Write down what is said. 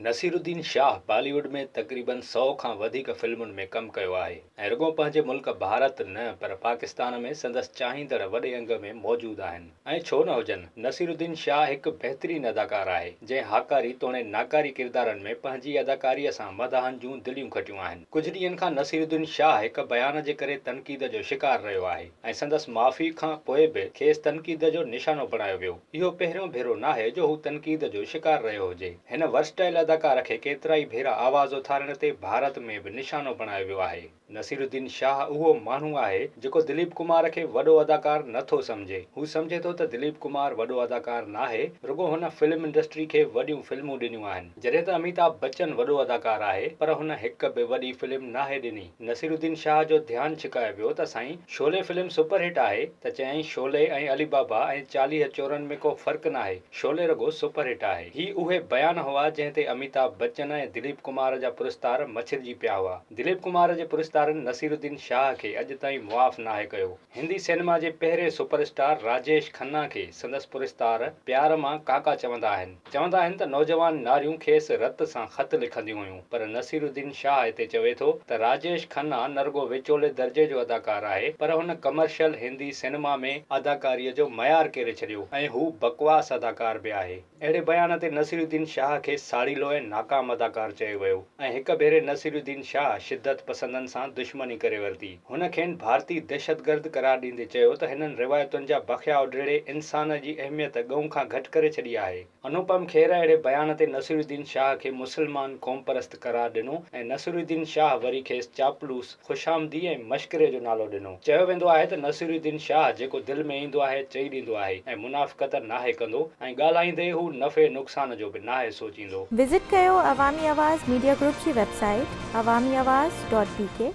نصيرالدين شاهه بالي wood ۾ تقريبن سئو کان وڌيڪ فلمن ۾ ڪم ڪيو آهي ۽ رڳو پنهنجي ملڪ ڀارت نه پر پاڪستان ۾ سندس چاهيندڙ وڏي انگ ۾ موجود آهن ۽ ڇو نه هجن نصيرالدين شاهه هڪ بهترين اداڪار آهي جنهن هاڪاري توڻي ناڪاري ڪردارن ۾ پنهنجي اداڪاريء سان مداحن جون دليون کٽيون آهن. ڪجهه ڏينهن کان نصيرالدين شاهه هڪ بيان جي ڪري تنقيد جو شڪار رهيو آهي ۽ سندس معافي کان پوء به کيس تنقيد جو نشانو بڻايو ويو. اهو پهريون ڀيرو ناهي جو هو تنقيد جو شڪار رهيو هجي. هن ورسٽائل اداڪار کي ڪيترائي ڀيرا آواز اٿارڻ تي ڀارت ۾ به نشانو بڻايو ويو آهي. نصيرالدين شاهه اهو ماڻهو آهي جيڪو دليپ ڪمار کي وڏو اداڪار نه ٿو سمجهي. هو سمجهي ٿو ته دليپ ڪمار وڏو اداڪار ناهي، رڳو هن فلم انڊسٽري کي وڏيون فلمون ڏنيون آهن. جڏهن ته اميتاڀ بچن وڏو اداڪار آهي پر هن هڪ به وڏي فلم ناهي ڏني. نصيرالدين شاهه جو ڌيان ڇڪايو ويو ته سائين شعلي فلم سپر هٽ آهي ته چيائين شعلي ۽ علي بابا ۽ 40 چورن ۾ ڪو فرق ناهي. شعلي رڳو سپر هٽ آهي. هي اهي بيان هئا جنهن تي اميتاڀ بچن ۽ دليپ ڪمار جا پرستار مڇرجي پيا هئا. دليپ ڪمار جي پرستارن نصيرالدين شاهه کي اڄ تائين معاف ناهي ڪيو. هندي سئنيما جي پهرين سپر اسٽار راجيش کنا کي سندس پرستار پيار مان ڪاڪا چوندا آهن. چوندا آهن ته نوجوان ناريون کيس رت سان خط لکنديون هيون پر نصيرالدين شاهه هتي چوي ٿو ته راجيش کنا نه رڳو وچولي درجي جو اداڪار آهي پر هن ڪمرشل هندي سئنيما ۾ اداڪاريء جو معيار ڪيري ڇڏيو ۽ هو بڪواس اداڪار به آهي. اهڙي بيان تي نصيرالدين شاهه کي ساڙيلو ۽ ناڪام اداڪار چيو ويو ۽ هڪ ڀيري نصيرالدين شاهه شدت پسندن سان دشمني ڪري ورتي. هن کين ڀارتي دهشتگرد قرار ڏيندي چيو ته هنن روايتن جا بخيا اڊيڙي انسان جي اهميت ڳئون کان گهٽ ڪري ڇڏي آهي. انوپم کير اهڙي بيان تي نصيرالدين شاهه کي مسلمان قومپرست قرار ڏنو ۽ نصيرالدين شاهه وري کيس چاپلوس، خوشامدي ۽ مشڪري جو نالو ڏنو. چيو ويندو آهي ته نصيرالدين شاهه جيڪو دل ۾ ايندو آهي چئي ڏيندو آهي ۽ منافقت ناهي ڪندو ۽ ڳالهائيندي هو نفعي نقصان جو به ناهي سوچيندو. وزٽ ڪيو عوامي آواز ميڊيا گروپ جي website Awami Awaz dot B K.